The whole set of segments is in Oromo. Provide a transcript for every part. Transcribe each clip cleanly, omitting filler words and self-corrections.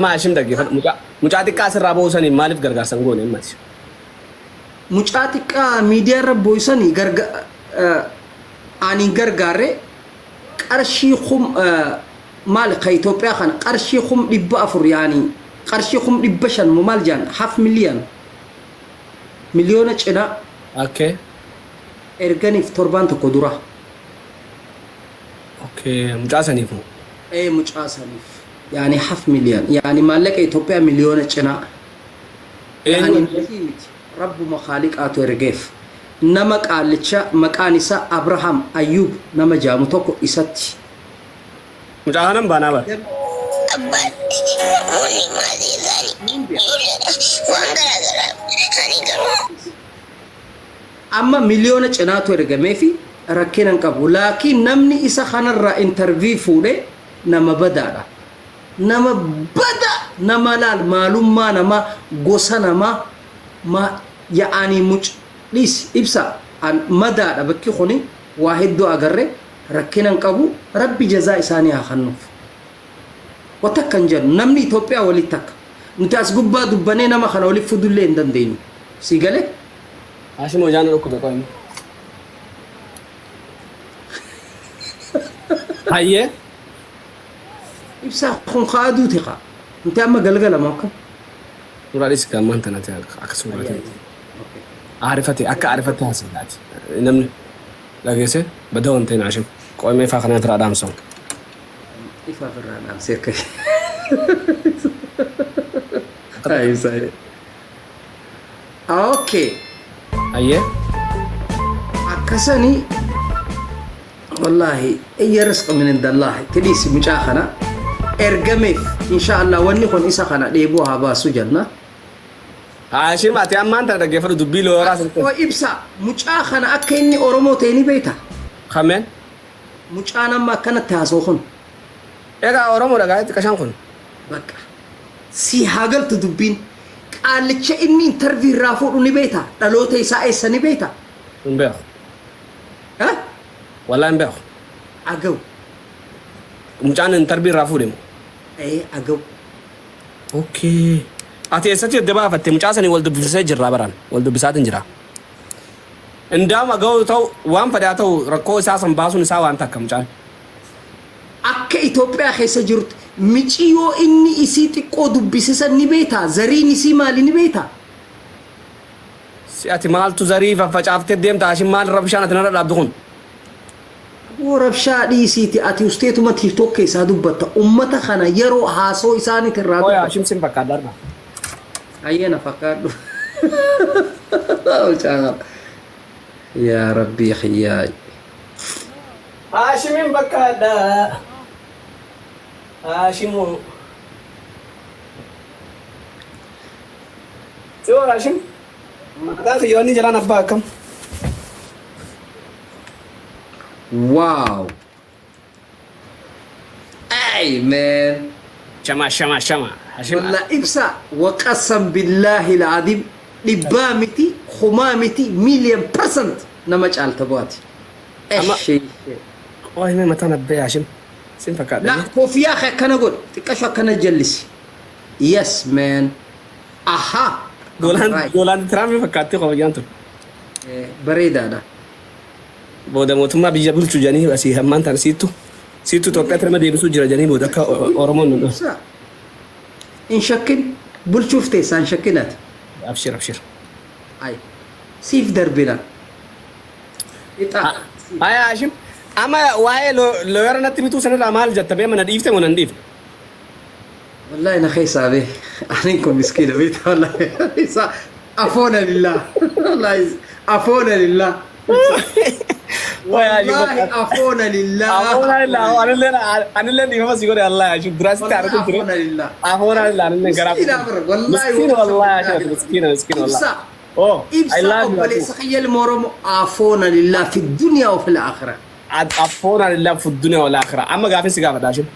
Amma Hashim dhaggeeffadhu. Mucaa mucaa xiqqaa asirraa ba'uu saniin maaliif gargaarsa hin goone ammati? Mucaa xiqqaa miidiyaa irra boo'isani garga ani hin gargaarre qarshii kum maal ka Itoophiyaa kana qarshii 400,000 yaani qarshii 500,000 mo maal jaan half million miliyoona cinaa Okay. erganiif torbaan tokko dura. Okay. Mucaa saniif moo? Ee mucaa saniif. Yaani half million yaani maallaqa Itoophiyaa miliyoona cinaa. Yaani Eenyu nafii miti rabbuma khaaliqaatu ergeef. Nama qaallicha maqaan isaa Abraham Ayyuub nama jaamu tokko isatti. Mucaa kanan baanaa bar. Ergame. Abbaan namoonni maatii isaanii Niin beeka. ijoolleedha waan garaa garaa ani garuu. Amma miliyoona cinaatu ergameefi rakkina hin qabu. Laakiin namni isa kanarraa interview fuudhe nama badaadha. Nama badaa nama laal maalummaa namaa gosa namaa ma ya'anii muc dhiisi ibsa an madaadha bakki kuni waa hedduu agarre rakkina hin qabu rabbi jazaa isaanii haa kannuuf. Wa takka hin jennu namni Itoophiyaa wali takka nuti as gubbaa dubbanee nama kana wali fudullee hin dandeenyu sii galee. Haashim hojaa na dhukkube qoy. Hayyee. Ibsaa kun ka aduuti ka. Nuti amma galgala moo akkam? Suuraa dhiisi kan ammaan tanati akka suuraa ta'eeti. Aarifate akka aarifatte haasa'aati. Namni dhageesse bada wanta hin Haashim. Qoy mee faa kana irraa dhaamsamu. Ifaa irraa dhaamsee akka. Ibsaa. Okay. Hayyee. Akkasani wallaahi iyya risqa min indallaahi itti dhiisi mucaa kana ergameef insha Allah wanni kun isa kana dheebuu haa baasu jenna. Haashim ati ammaan tana dhaggeeffadhu dubbii looyaraa sirriitti. Oo ibsa mucaa kana akka inni Oromoo ta'e ni beekta. Kameen? Mucaan amma akkanatti haasa'u kun. Egaa Oromoo dhagaa itti qashaan kun. Bakka. Sii haa galtu dubbiin. Qaallicha inni interview irraa fuudhu ni beekta? Dhaloota isaa eessa ni beekta? Hin beeku. Ha? Wallahi hin beeku. Agaw. Mucaan interview irraa fuudhe moo? Ee agaw. Okay. Ati eessatti adda baafatte mucaa sanii wal dubbisee jirraa baraan wal dubbisaatiin jira. Indaam agaw ta'u waan fedhe haa ta'u rakkoo isaa san baasuun isaa waan takka mucaan. Akka Itoophiyaa keessa jirutti miciyoo inni isii xiqqoo dubbise san ni beektaa? Zariin isii maali ni beektaa? Si ati maaltu zarii faffacaaftee deemta Haashim maal rabshaan ati narra dhaabdu kun? Aboo rabshaa dhiisiiti ati usteetuma tiktok keessaa dubbatta ummata kana yeroo haasoo isaaniti irraa Qoy dubbatta. Haashim sin fakkaadha har'a. Hayyee na fakkaadhu. Mucaa kana. Yaa rabbii kiyyaa. Haashimin bakkaadha. Haashimoo. Si hoo Haashim? Mataa kiyya wanni jalaan abbaa akkam? Wow. Hey man. Shama shama shama. Haashim. Wallah ibsa waqasam billahi alazim dhibbaa miti kumaa miti million percent nama caalta bu'aati. Amma Eshee. qoy mee mataan abbee Haashim. Sin fakkaadha. La kofiyaa kee akkana godhi xiqqasho akkana jallisi. Yes man. Aha. Doolaan Right. Doolaan Tiraamp fakkaatti kofiyyaan tun. Bareedaadha. Booda mootummaa biyya bulchu jedhanii asii hammaan tana siittu siittu Itoophiyaatti nama deebisuu jira jedhanii booda akka Oromoon nu dhufu. Ibsa. Hin shakkin bulchuuf teessaa hin shakkin ati. Abshir abshir. Ay. Siif darbina. Ixaa. Haya Hashim amma waa'ee looyara natti mituu sanirraa maal jetta bee mana dhiifte moo nan dhiifne? Wallahi na keessaa bee. Anin kun miskiina beekta wallahi. Isa afoona lillah. Wallahi afoona lillah. Wallahi afoona lillah. Afoona lillah anillee anillee dhiifama si godhe wallahi Hashim duraa sitti Wallahi aaratu ture. afoona lillah. Afoona lillah anillee garaa. Miskiina bar wallahi. Miskiina wallahi Hashim miskiina miskiina wallahi. Ibsa. Oh, I Ibsa love you. obboleessa kiyya ilma Oromoo afoona lillah fi duniyaa wa fil aakhirah. Afoona lillah fi dunya wal aakhirah. Amma gaafin si gaafadha Hashim.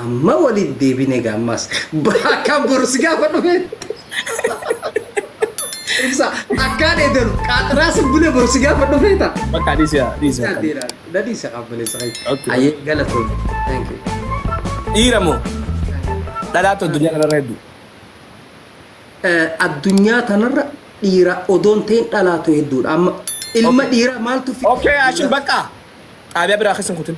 Amma walitti deebine egaa ammas. Akkaan boru si gaafa dhufe. Ibsa akkaan edalu qaaxiraa si bule boru si gaafa dhufe ta'a. Bakka dhiisi dhiisi. Dadhiisa qabaleessa. Okay. Ayyee galatoomne. Thank you. Dhiira moo? dhalaatu addunyaa kanarra hedduu? Addunyaa tanarra dhiira odoon ta'in dhalaatu hedduudha. Amma ilma dhiiraa maaltu fi Okay, Hashim bakka. Xaabiyaa biraa keessa hin kutin.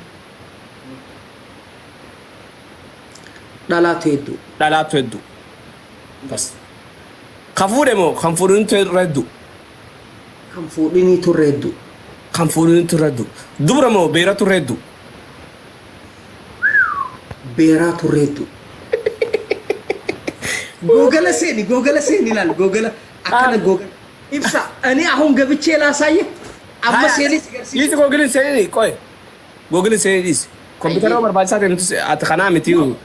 Dhalaatu hedduu. Dhalaatu hedduu. Bas. Kan fuudhe moo kan fuudhinitu irra hedduu? Kan fuudhiniitu irra hedduu. Kan fuudhinitu irra hedduu. Dubra moo beeratu irra hedduu? Beeraatu irra hedduu. Googala seeni, googala seeni ilaal, googala akkana googala. Ibsa, ani ahun gabichee laasaayye amma seenee si garsiisa. Dhiisi googilin seenii qoy. Googilin seenii dhiisi. Kompiitara yoo barbaachisaa ta'e nuti ati kanaa miti. No, no,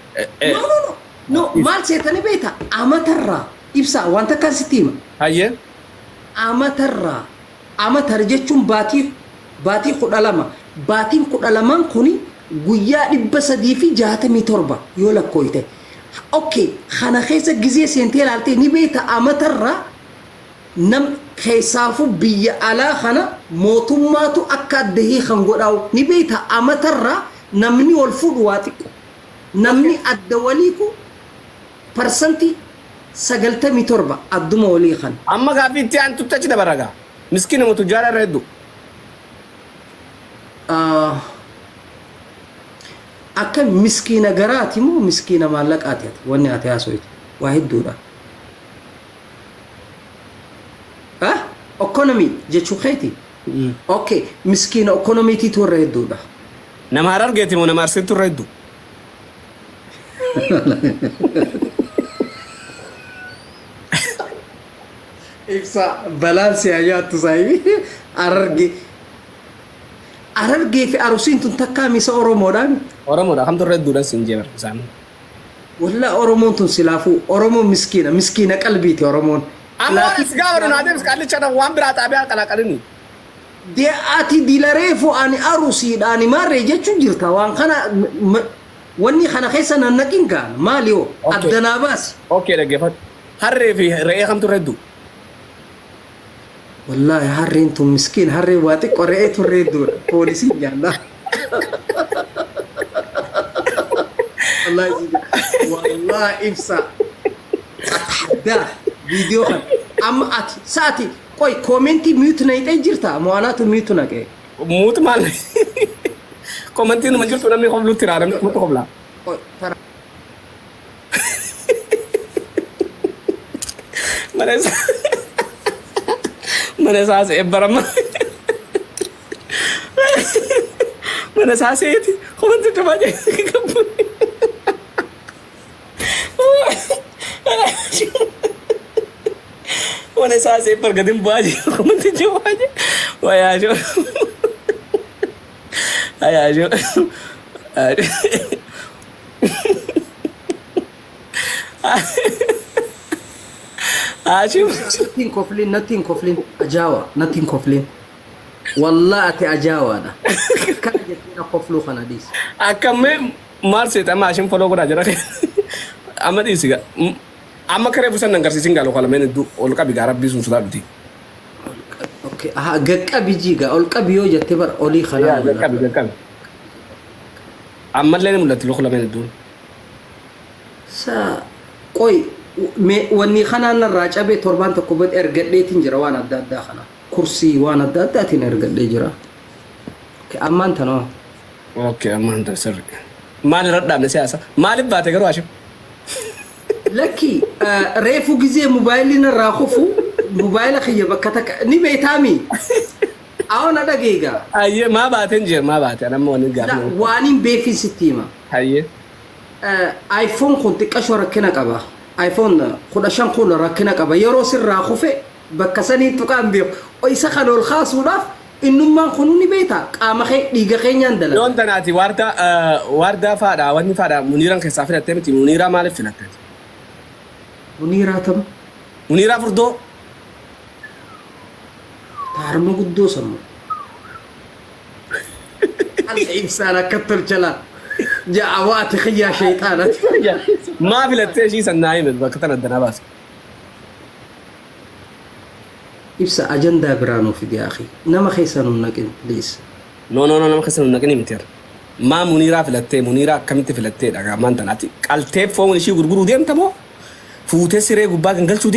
no. No, maal seetanii beekta? Amatarraa ibsa wanta akkaan sitti hima. Hayyee. Amatarraa amatar jechuun baatii 12, baatiin 12n kuni guyyaa 367 yoo lakkooyte. Okay, kana keessa gizee seentee ilaaltee ni beekta, amatarraa nam keessaafuu biyya alaa kana mootummaatu akka adda hiikan godhaa'u ni beekta. Amatarraa namni wal fuudhu waa xiqqo. Namni adda waliiku 97% adduma walii kan. Amma gaaffii itti aantutti achi dabarra gaa. Miskiina moo tujjaara irra hedduu? Akka miskiina garaati moo miskiina maallaqaati ati wanni ati haasoytu waa hedduudha. Ah, economy jechuu keeti. Okay, miskiina economiitiitu irra hedduudha. Nama Harargeeti moo nama Arsiitu irra hedduu? Ibsa, balaan si haa nyaattu saahibi. Harargee. Harargee fi Arusiin tun takkaa misa Oromoodhaan. Oromoodha kamtu irra hedduudha siin jee bara isaan. Wallaa Oromoon tun silaafuu Oromoon miskiina, miskiina qalbiiti Oromoon. Amma waan as gaafa nu adeemsi qaallicha waan biraa xaabiyaa qalaaqalini. De ati dilareefu ani Arusiidha ani maarree jechuun jirta, waan kana wanni kana keessa nan naqin gaa maali hoo? Okay. Addanaa baasi. Okay, dhaggeeffadhu. Harree fi re'ee kamtu irra hedduu? Wallaahi harreen tun miskiin, harreen waa xiqqoo, re'ee tun hedduudha. Poolisiin nyaanna. Wallaahi wallaahi ibsa. Atahaddaa viidiyoo kana. Amma ati sa'ati qoy comment mute naqxee jirta moo anaatu mute naqee? Mute maal? Commentiin numa jirtu, namni koflutti raa, namni kumatti kofla. Qoy tara. Mana isaa se'ee barama. Mana isaa se'eeti. Commentii cufaa jee. Mana isaa se'ee bargatiin bu'aa jee. Commentii cufaa jee. Wayaa Ayaa shoo. Haashim. Natti hin koflin, natti hin koflin, ajaawa, natti hin koflin. Wallaa ati ajaawaadha. Akkana jettee na kofluu kana dhiisi. Akkammee maal seeta amma Haashim follow godhaa jira. Amma dhiisi gaa. Amma karee busan nan garsiisin gaa loka lameen hedduu ol qabi gaa, rabbii sun sodaadhuti. Okay, aha, gaqqabi jiiga, ol qabi yoo jette bar olii kanaa Yaa mul'ata. gaqqabi gaqqabi. Ammallee ni mul'atti loka lameen hedduun. Sa qoy me wanni kanaan narraa cabee torbaan tokko booda ergadheetiin jira, waan adda addaa kana. Kursii waan adda addaatiin ergadhee jira. Okay, ammaan tanoo. Okay, amma hunda sirri. Maal irra dhaabne siyaasa? Maaliif baate garuu Haashim? Lakki, reefu gizee mobaayilli narraa kufu mobaayila kiyya bakka takka ni beektaami. Awwa, na dhageegaa. Ayyee, maa baateen jee, maa baate? Anamma wanni gaafii. Waaniin beefin sitti hima. Hayyee. iPhone kun xiqqashoo rakkina qaba. iPhone 15 kun rakkina qaba. Yeroo sirraa kufe bakka sanii tuqaan beeku. Isa kan ol kaasuudhaaf innummaan kunuu ni beekta. Qaama kee dhiiga keenyaan dalaga. Yoon tanaati waardaa waardaa faadha wanni faadha Muniiraan keessaa filattee miti? Muniiraa maaliif filatte? Muniiraa tam? Muniiraa furdoo. Taarma guddoo sammuu. Alla ibsaan akka tolchalaa. Ja'a waati xiyyaa shayxaanati. Maa filattee ishii san naa hime, bakka tana addanaa baase. Ibsa, ajandaa biraa nuuf fidi akhi. Nama keessa nun naqin, please. No, no, no, nama keessa nun naqini miti. Maa Muniiraa filattee? Muniiraa akkamitti filatteedha gaammaan tanaati? Qaltee foon ishii gurguruu deemta moo fuutee siree gubbaa gangalchuu?